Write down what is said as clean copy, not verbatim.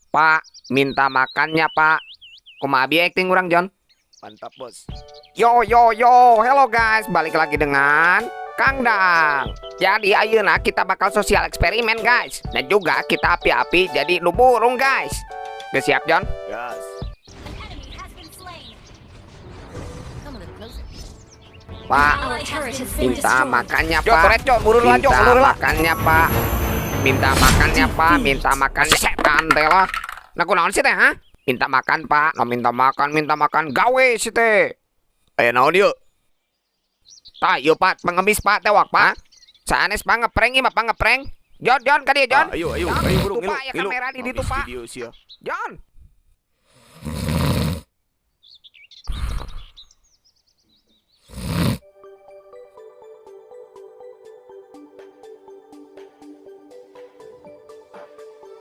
Pak, minta makannya, Pak. Kumaha bi acting urang, John? Mantap, Bos. Yo yo yo, hello guys, balik lagi dengan Kang Dang. Jadi ayeuna kita bakal sosial eksperimen, guys. Dan juga kita api-api jadi nu burung, guys. Udah siap, John? Gas. An enemy has been slain. Come a little closer. Pak, Our turret has been minta destroyed. Makannya, Jo, Pak. Toret, Jo, buru lah, Jo, Minta mundur lah. Makannya, Pak. Minta makannya, Pak. Minta makannya, setan teh lah. Nah, kunaon sih teh, ha? Minta makan, Pak. Nah, minta makan gawe sih teh. Aya naon yuk? Tah, yuk, Pak, pengemis, Pak, tewak, Pak. Sanes, Pak, ngeprank ieu mah, Pak, ngeprank. John, John, ka dieu, John. Ah, ayo, ayo, John, ayo burung, tuh, ngilu, Pak, ya ngilu. kamera di ditu, Habis Pak. video sia. John.